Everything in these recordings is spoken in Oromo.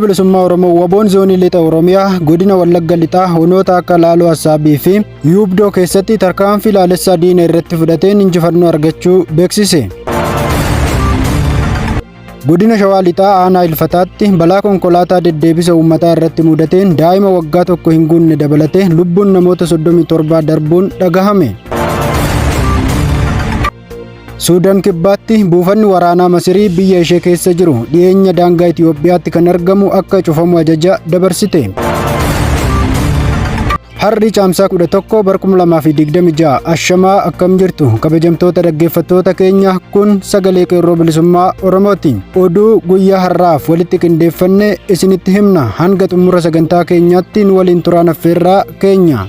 Bilisummaa Oromoo Waboon Zoonii Lixa Oromiyaa Godina Wallagga Lixaa honoota akka Laaloo Assaabii fi Yuubdoo keessatti tarkaanfii laalessaa diina irratti fudhateen injifannoo argachuu beeksise. Godina Shawaa Lixaa Aanaa Ilfataatti balaa konkolaataa deddeebisa uummataa irratti mudateen daa'ima waggaa tokko hin guunne dabalatee lubbuun namoota 37 darbuun dhagahame. Suudaan Kibbaatti buufanni waraanaa Masirii biyya ishee keessa jiru dhiyeenya daangaa Itiyoophiyaatti kan argamu akka cufamu ajaja dabarsite. Har'i Caamsaa 11 bara 2026 ashamaa akkam jirtu kabajamtoota dhaggeeffattoota keenya kun sagalee qeerroo bilisummaa Oromooti. Oduu guyyaa har'aaf walitti qindeeffanne isinitti himna hanga xumura sagantaa keenyaatti nu waliin turaan affeerraa keenya.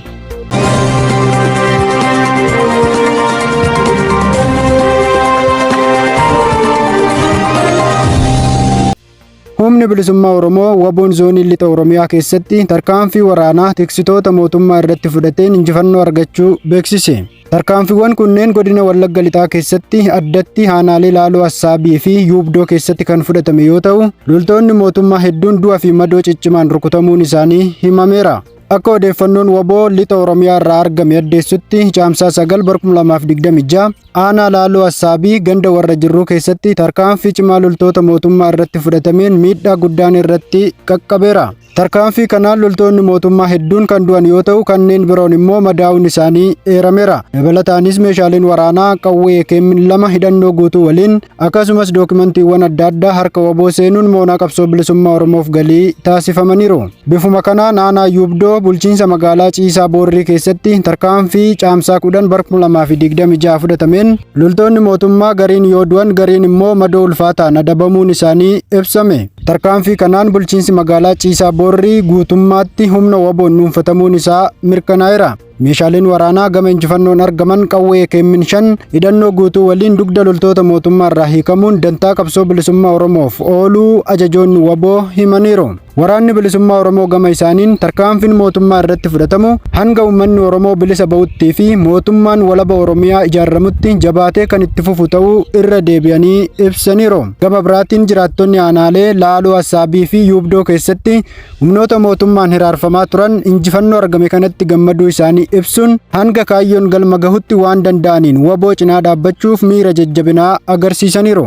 Humni bilisummaa Oromoo Waboon zoonii lixa Oromiyaa keessatti tarkaanfii waraanaa tiksitoota mootummaa irratti fudhateen injifannoo argachuu beeksise. Tarkaanfiiwwan kunneen godina Wallagga Lixaa keessatti addatti aanaalee Laaloo Assaabii fi Yuubdoo keessatti kan fudhatame yoo ta'u, loltoonni mootummaa hedduun du'a fi madoo ciccimaan rukutamuun isaanii himameera. Akka odeeffannoon waboo lixa Oromiyaa irraa argame addeessutti caamsaa 9 bara 2026 aanaa Laaloo Assaabii ganda warra jirruu keessatti tarkaanfii cimaa loltoota mootummaa irratti fudhatameen miidhaa guddaan irratti qaqqabeera. Tarkaanfii kanaan loltoonni mootummaa hedduun kan du'an yoo ta'u kanneen biroon immoo madaa'uun isaanii eerameera. Dabalataanis meeshaaleen waraanaa qawwee AKM 2 hidhannoo guutuu waliin akkasumas dookimantiiwwan adda addaa harka waboo seenuun moonaa qabsoo bilisummaa Oromoof galii taasifamaniiru. Bifuma kanaan aanaa Yuubdoo bulchiinsa magaalaa Ciisaa Boorrii keessatti tarkaanfii caamsaa 10 bara 2026 fudhatameen loltoonni mootummaa gariin yoo du'an gariin immoo madoo ulfaataan adabamuun isaanii ibsame. Tarkaanfii kanaan bulchiinsi magaalaa Ciisaa Boorrii guutummaatti humna waboon dhuunfatamuun isaa mirkanaa'eera. Meeshaaleen waraanaa gama injifannoon argaman qawwee AKM 5 hidhannoo guutuu waliin dugda loltoota mootummaa irraa hiikamuun dantaa qabsoo bilisummaa Oromoof ooluu ajajoonni waboo himaniiru. Waraanni bilisummaa Oromoo gama isaaniin tarkaanfiin mootummaa irratti fudhatamu hanga uummanni Oromoo bilisa ba'uttii fi mootummaan walaba Oromiyaa ijaaramutti jabaatee kan itti fufu ta'uu irra deebi'anii ibsaniiru. Gama biraatiin jiraattonni aanaalee Laaloo Assaabii fi Yuubdoo keessatti Humnoota mootummaan hiraarfamaa turan injifannoo argame kanatti gammaduu isaanii ibsuun hanga kaayyoon galma gahutti waan danda'aniin waboo cinaa dhaabbachuuf miira jajjabinaa agarsiisaniiru.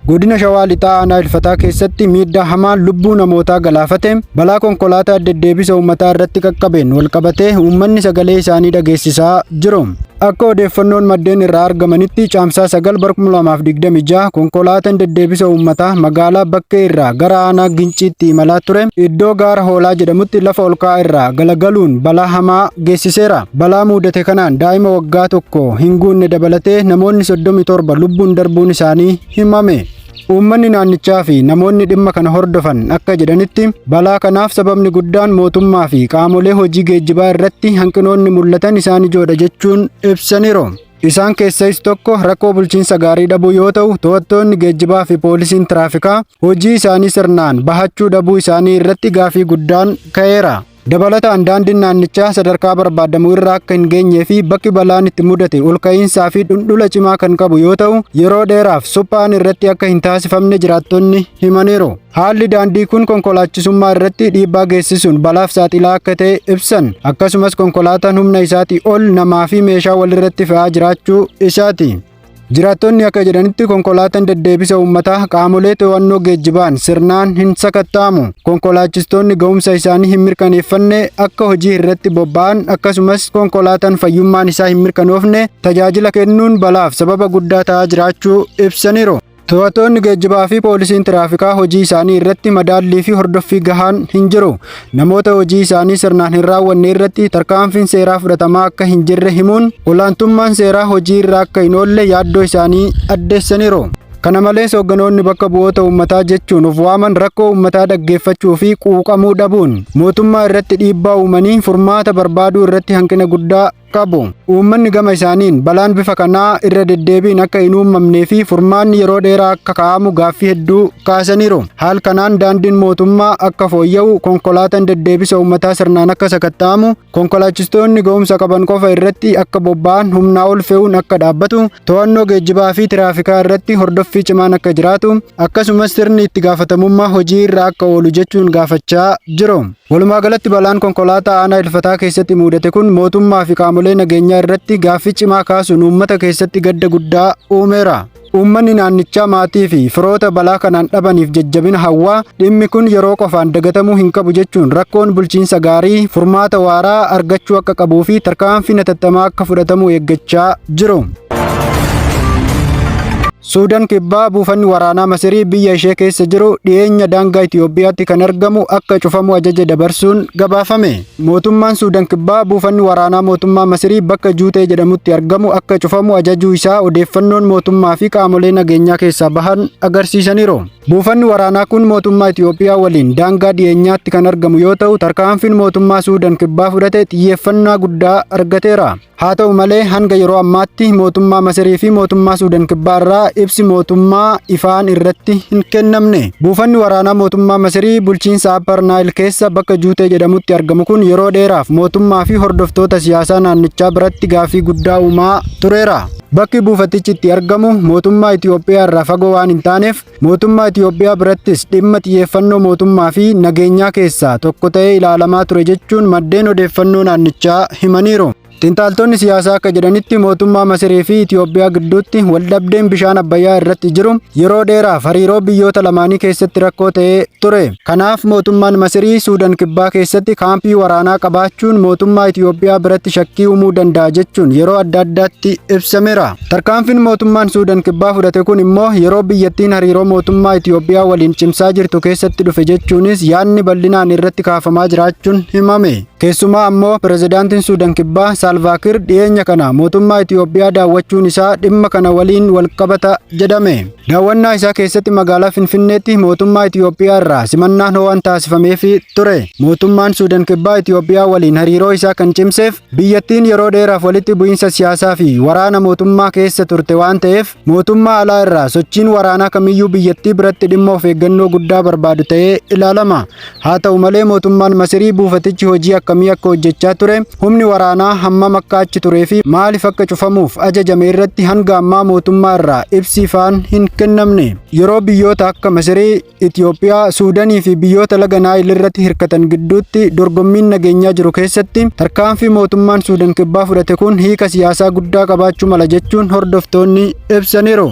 Godina Shawaa Lixaa Aanaa Ilfataa keessatti miidhaa hamaan lubbuu namootaa galaafate balaa konkolaataa deddeebisa uummataa irratti qaqqabeen walqabatee uummanni sagalee isaanii dhageessisaa jiru. Akka odeeffannoon maddeen irraa argamanitti caamsaa 9 bara 2026 konkolaataan deddeebisa uummataa magaalaa Bakkee irraa gara aanaa Ginciitti imalaa ture iddoo gaara hoolaa jedhamutti lafa olka'aa irraa galagaluun balaa hamaa geessiseera. Balaa muudate kanaan daa'ima waggaa tokko hin guunne dabalatee namoonni 37 lubbuun darbuun isaanii himame. Uummanni naannichaa fi namoonni dhimma kana hordofan akka jedhanitti balaa kanaaf sababni guddaan mootummaa fi qaamolee hojii geejjibaa irratti hanqinoonni mul'atan isaan ijoodha jechuun ibsaniiru. Isaan keessaayis tokko rakkoo bulchiinsa gaarii dhabuu yoo ta'u, to'attoonni geejjibaa fi poolisiin tiraafikaa hojii isaanii sirnaan bahachuu dhabuu isaanii irratti gaafii guddaan ka'eera. Dabalataan daandiin naannichaa sadarkaa barbaadamu irra akka hin geenyee fi bakki balaan itti mudate olka'iinsaa fi dhundhula cimaa kan qabu yoo ta'u, yeroo dheeraaf suphaan irratti akka hin taasifamne jiraattonni himaniiru. Haalli daandii kun konkolaachisummaa irratti dhiibbaa geessisuun balaaf saaxilaa akka ta'e ibsan. Akkasumas konkolaataan humna isaatii ol namaa fi meeshaa walirratti fe'aa jiraachuu isaati. Jiraattonni akka jedhanitti konkolaataan deddeebisa uummataa qaamolee to'annoo geejjibaan sirnaan hin sakatta'amu. Konkolaachistoonni ga'umsa isaanii hin mirkaneeffanne akka hojii irratti bobba'an akkasumas konkolaataan fayyummaan isaa hin mirkanoofne tajaajila kennuun balaaf sababa guddaa ta'aa jiraachuu ibsaniiru. To'attoonni geejjibaa fi poolisiin tiraafikaa hojii isaanii irratti madaallii fi hordoffii gahaan hin jiru. Namoota hojii isaanii sirnaan hin raawwanne irratti tarkaanfiin seeraa fudhatamaa akka hin jirre himuun olaantummaan seeraa hojii irra akka hin oolle yaaddoo isaanii addeessaniiru. Kana malees hoogganoonni bakka bu'oota uummataa jechuun of waaman rakkoo uummataa dhaggeeffachuu fi quuqamuu dhabuun mootummaa irratti dhiibbaa uumanii furmaata barbaaduu irratti hanqina guddaa qabu. Uummanni gama isaaniin balaan bifa kanaa irra deddeebiin akka hin uumamnee fi furmaanni yeroo dheeraa akka kaa'amu gaaffii hedduu kaasaniiru. Haal kanaan daandiin mootummaa akka fooyya'u, konkolaataan deddeebisa uummataa sirnaan akka sakatta'amu, konkolaachistoonni ga'umsa qaban qofa irratti akka bobba'an, humnaa ol fe'uun akka dhaabbatu, to'annoo geejjibaa fi tiraafikaa irratti hordoffii cimaan akka jiraatu, akkasumas sirni itti gaafatamummaa hojii irra akka oolu jechuun gaafachaa jiru. Walumaa galatti balaan konkolaataa aanaa Ilfataa keessatti mudate kun mootummaa fi qaamolee nageenyaa irratti gaaffii cimaa kaasuun uummata keessatti gadda guddaa uumeera. Uummanni naannichaa maatii fi firoota balaa kanaan dhabaniif jajjabina hawwaa, dhimmi kun yeroo qofaan dagatamuu hin qabu jechuun rakkoon bulchiinsa gaarii furmaata waaraa argachuu akka qabuu fi tarkaanfiin hatattamaa akka fudhatamu eeggachaa jiru. Suudaan Kibbaa buufanni waraanaa Masirii biyya ishee keessa jiru dhiyeenya daangaa Itiyoophiyaatti kan argamu akka cufamu ajaja dabarsuun gabaafame. Mootummaan Suudaan Kibbaa buufanni waraanaa mootummaa Masirii bakka Juutee jedhamutti argamu akka cufamu ajajuu isaa odeeffannoon mootummaa fi qaamolee nageenyaa keessaa bahan agarsiisaniiru. Buufanni waraanaa kun mootummaa Itiyoophiyaa waliin daangaa dhiyeenyaatti kan argamu yoo ta'u, tarkaanfiin mootummaa Suudaan Kibbaa fudhate xiyyeeffannaa guddaa argateera. Haa ta'u malee hanga yeroo ammaatti mootummaa Masirii fi mootummaa Suudaan Kibbaa irraa ibsi mootummaa ifaan irratti hin kennamne. Buufanni waraanaa mootummaa Masirii bulchiinsa Upper Nile keessa bakka Juutee jedhamutti argamu kun yeroo dheeraaf mootummaa fi hordoftoota siyaasaa naannichaa biratti gaaffii guddaa uumaa tureera. Bakki buufatichi itti argamu mootummaa Itiyoophiyaa irraa fagoo waan hin taaneef mootummaa Itiyoophiyaa birattis dhimma xiyyeeffannoo mootummaa fi nageenyaa keessaa tokko ta'ee ilaalamaa ture jechuun maddeen odeeffannoo naannichaa himaniiru. Xiinxaltoonni siyaasaa akka jedhanitti mootummaa Masirii fi Itiyoophiyaa gidduutti waldhabdeen bishaan Abbayyaa irratti jiru yeroo dheeraaf hariiroo biyyoota lamaanii keessatti rakkoo ta'ee ture. Kanaaf mootummaan Masirii Suudaan Kibbaa keessatti kaampii waraanaa qabaachuun mootummaa Itiyoophiyaa biratti shakkii uumuu danda'a jechuun yeroo adda addaatti ibsameera. Tarkaanfiin mootummaan Suudaan Kibbaa fudhate kun immoo yeroo biyyattiin hariiroo mootummaa Itiyoophiyaa waliin cimsaa jirtu keessatti dhufe jechuunis yaadni bal'inaan irratti kaafamaa jiraachuun himame. Keessumaa ammoo pirezidaantiin Suudaan Kibbaa Saalvaakiir dhiyeenya kana mootummaa Itiyoophiyaa daawwachuun isaa dhimma kana waliin walqabata jedhame. Daawwannaa isaa keessatti magaalaa Finfinneetti mootummaa Itiyoophiyaa irraa simannaan ho'aan taasifameefii ture. Mootummaan Suudaan Kibbaa Itiyoophiyaa waliin hariiroo isaa kan cimseef biyyattiin yeroo dheeraaf walitti bu'iinsa siyaasaa fi waraana mootummaa keessa turte waan ta'eef mootummaa alaa irraa sochiin waraanaa kamiyyuu biyyattii biratti dhimma of eeggannoo guddaa barbaadu ta'ee ilaalama. Haa ta'u malee mootummaan Masirii buufatichi hojii akkamii akka hojjechaa ture, humni waraanaa hammam akka achi turee fi maaliif akka cufamuuf ajajame irratti hanga ammaa mootummaa irraa ibsi ifaan hin kennamne. Yeroo biyyoota akka Masirii, Itiyoophiyaa, Suudanii fi biyyoota laga Naayil irratti hirkatan gidduutti dorgommiin nageenyaa jiru keessatti tarkaanfii mootummaan Suudaan Kibbaa fudhate kun hiika siyaasaa guddaa qabaachuu mala jechuun hordoftoonni ibsaniiru.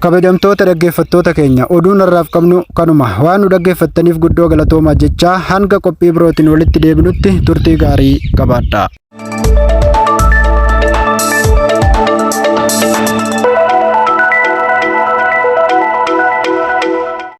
Kabajamtoota dhaggeeffattoota keenya, oduun har'aaf qabnu kanuma. Waan nu dhaggeeffattaniif guddoo galatoomaa jechaa, hanga qophii birootiin walitti deebinutti turtii gaarii qabaadhaa.